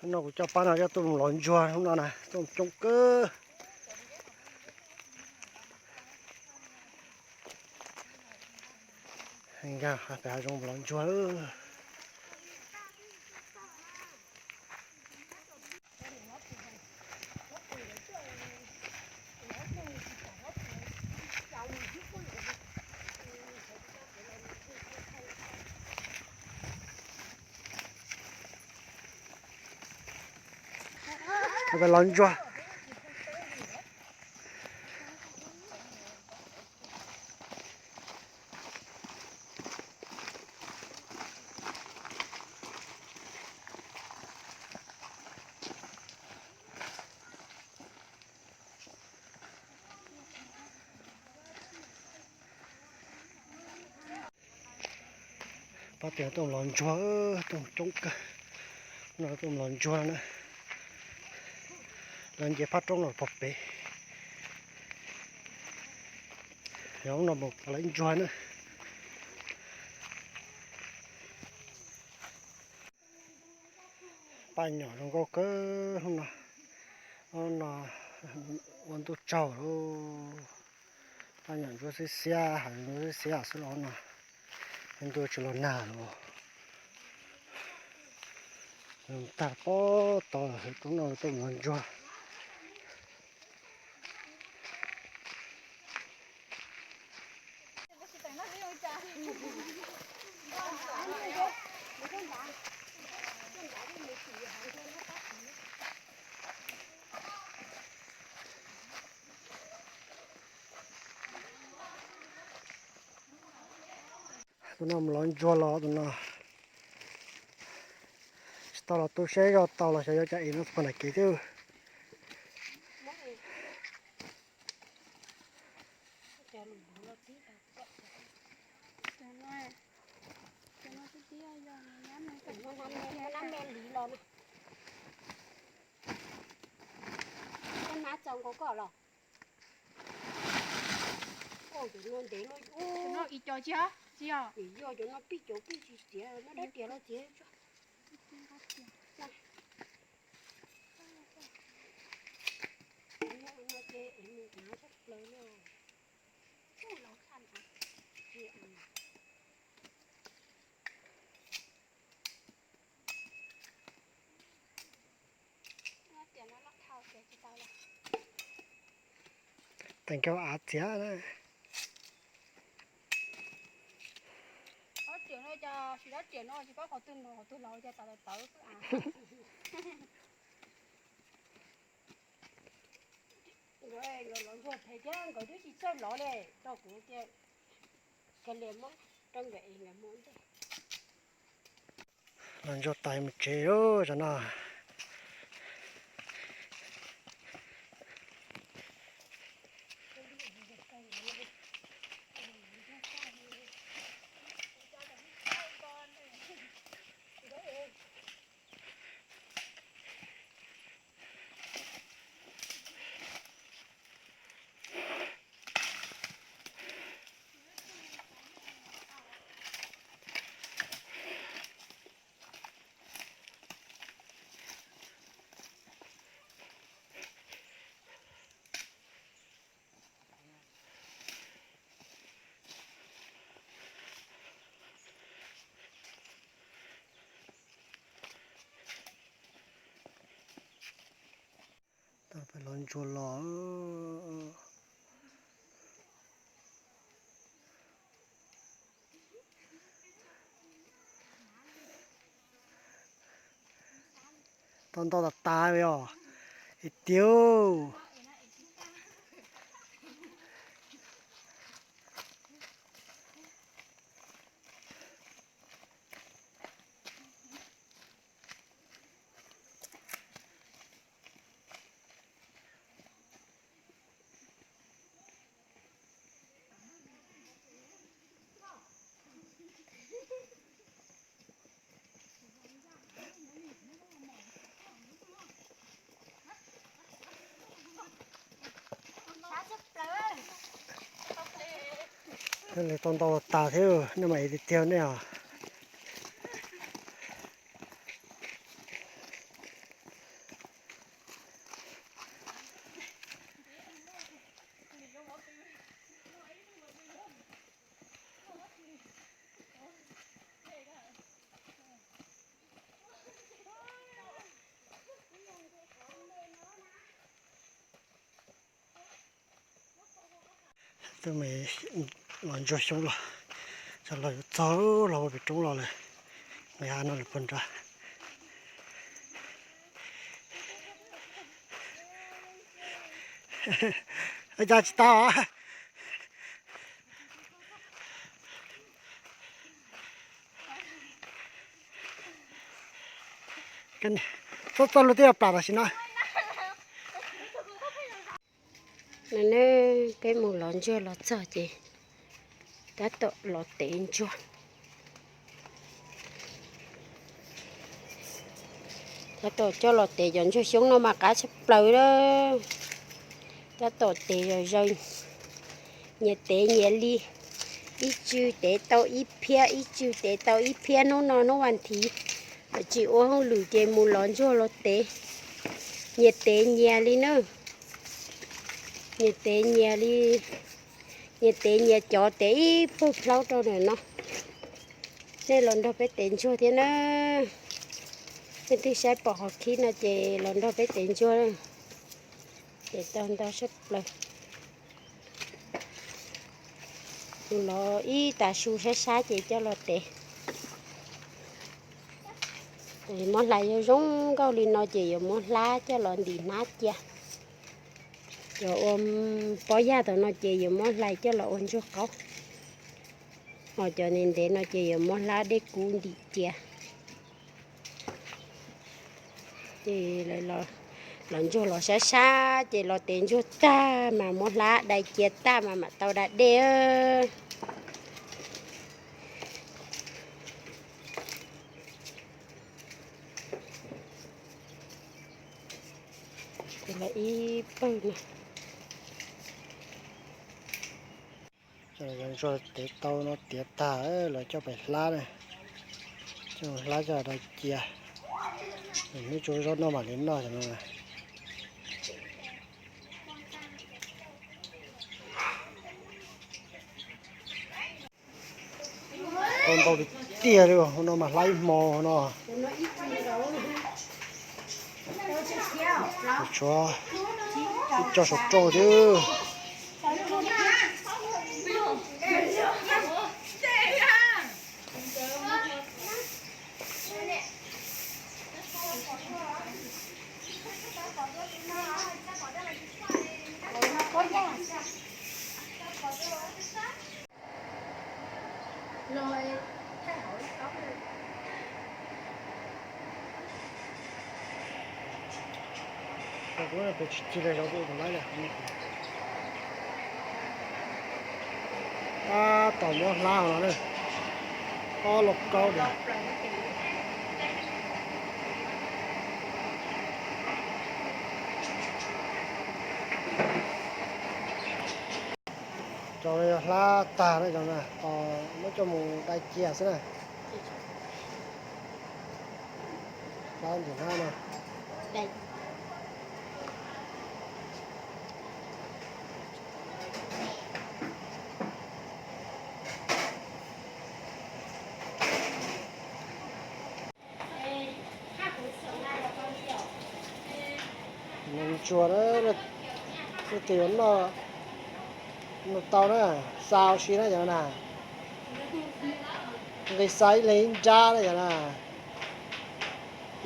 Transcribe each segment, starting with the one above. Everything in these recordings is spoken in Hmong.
Hnub no kuv coj pab no coj tuaj mus lov ntsuag, hnub no na tuaj mus coob kawg. Nkag pem hav zoov mus lov ntsuag lawm. Peb lov ntsuag. Pab tias tuaj mus lov ntsuag, tuaj mus coob kawg. No tuaj mus lov ntsuag na. Lawv nce phab roob no pog pem. Yog no mus lov ntsuag na. Paj nyom zoo nkauj kawg hnub no. Hnub no ua ntuj tsaug lauj. Paj nyom ntsuab xiab xiab, hav ntsuab xiab xiab xwb los no. Ntuj tsis los nag los. Tag pob tod lawm, roob no tuaj mus lov ntsuag. Tus no mus lov ntsuag los tus no. Tsis tau los tu siab zoj tau los xyov yuav cov es no puag nram kev thiab. Koj hnav txaus nkaus koj los? Ua cov no ntev no, ib co tsis, tsis yog, yog cov no pij cov pij tsis txiav, no dab riam los txiav tso. No ces es mus hnav tshaj plaws li. Teem kab av txiav na. Dab riam no cas tsis dab riam no tsis paub qhov twg mos qhov twg laus cas tas tawv xwb as. Nkawd los ntsuag phem thiab nkawd twb tsis txawj lov li, rau kuv tias kawg li muab rau nkawd es nkawd mus ntej. Los ntsuag tais mus tsev lawm zaum no. Tau peb lov ntsuag los. Tau ntau tas tas li os. Ib tiag. Li tau ntau tas thiab, nej mas ib tiag nej os. Tus me los ntsuag xyoob los, cov los yuav txog los ua pem roob los lawm, nqis av no lawm puag nrad. Cas tsis tau. Txhob txog lub twb yuav plam tam sim no. No ne, peb mus lov ntsuag los txog ces tab tom los tev ntsuag. Tab tom coj los tev cov ntsuag xyoob no mas qab tshaj plaws lawm. Tab tom tev zom zaws, nyias tev nyias li, ib tsw tev tau ib phiab, ib tsw tev tau ib phiab. Hnub no hnub vas thiv, tsis ua hauj lwm ces mus lov ntsuag los tev, nyias tev nyias li na. Nyias tev nyias li, nyias tev nyias cov tev ib pawg plaub rau ntawm no. Nej los nrog peb tev ntsuag thiab na. Nej twb saib pom qhov khib no ces los nrog peb tev ntsuag. Tev tau ntau tshaj plaws. Mus lov ib tag su sab sab ces coj los tev. Muab hlais zoo zoo nkauj li no ces yuav muab hlab coj los ntim hnab cia. Cov ua pob yaj tom no ces yuav muab hlais coj los ua ntsuag qaub. Ho cov ntev ntev no ces yuav muab hlab dej kub ntim cia. Ces los ntsuag los sab sab ces los tev ntsuag tag mas muab hlab dai cia tag mas mam tau da dej. Ces los ib pawg no. Cov ntsuag tev tau no tiav tag los coj pem hlab na. Coj hlab coj dai cia. Neb tsuas zaub noj mam li noj no. Tau ntau tiag tiag li, hauv no mas hlab ib hmo no. Tshuav ib co saum roj xwb. Tsis cig li zov tus laib. Tab tom muab hlab no, ob lub kaub li. Cov no yog hlab tag na, cov no muab coj mus dai cia xwb na. Hlab ntawm hnab no. Ntsuag, leej twg yuav noj, noj tau na, xa ua si na cov no na. Nqis xa ib leeg ib nrab na cov na.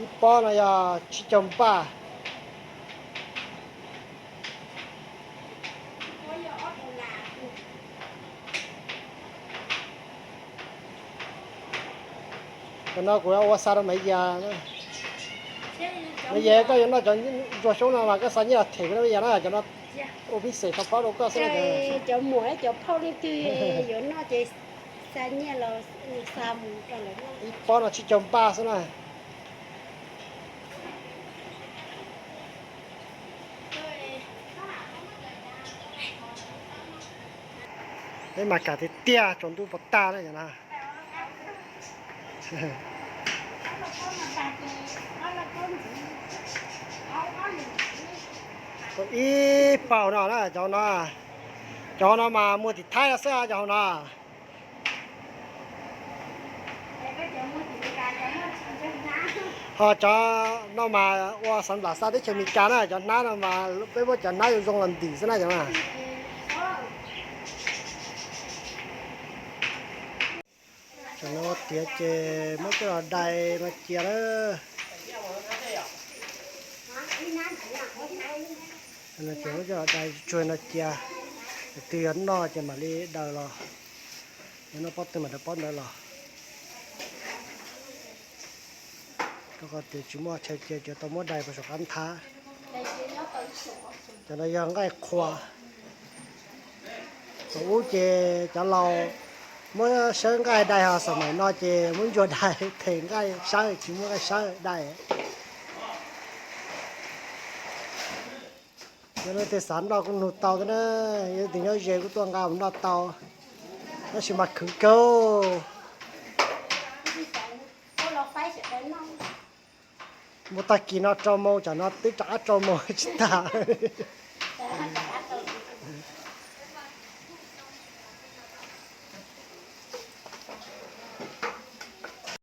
Ib pob no yog tsib caug npaj. Cov no kuv ua xa rau Maiv Yas. Maiv Yas, koj yuav noj cov ntsuag xyoob no mas koj xa nyiaj los them kuv na Maiv Yas na, cov no ua phij xem tau plaub rau koj xwb. Cov muam cov phauj leej twg yuav noj ces xa nyiaj los xa mus rau lawv noj. Ib pob no tsib caug npaj xwb na. Peb mas kam tiag tiag, tsaus ntuj puas tag na cov no. Ib paus no na cov no, cov no mas muag tim Thaib no xwb cov hauv no. Ho cov no mas ua xav nplam xa teb chaws Amelikas na, cov hnab no mas peb muab cov hnab zoo zoo los ntim xwb na cov no. Tam no tiav ces muab coj los dai no cia na. Ces muab coj los dai tsuag no cia, twg yog noj ces mam li daws los, yog noj pob twg mam daws pob ntawd los. Rau qhov tias tsis muaj chaw cia ces tau muab dai puas saum qab nthab. Cov no yog nqaij qhua. Thaum ub ces cov laus muab sawb nqaij dai, ho xam mais no ces muab ntsuag dai, them nqaij sawb tsis muaj nqaij sawb dai. Yog leej twg xav noj kuj nug tau thiab na, yog leej twg nyob ze kuj tuaj nqa mus noj tau, tab sis mas khwv kawg. Mus tag kis no rau moos, tsam no twb rov qab rau moos tsis tas.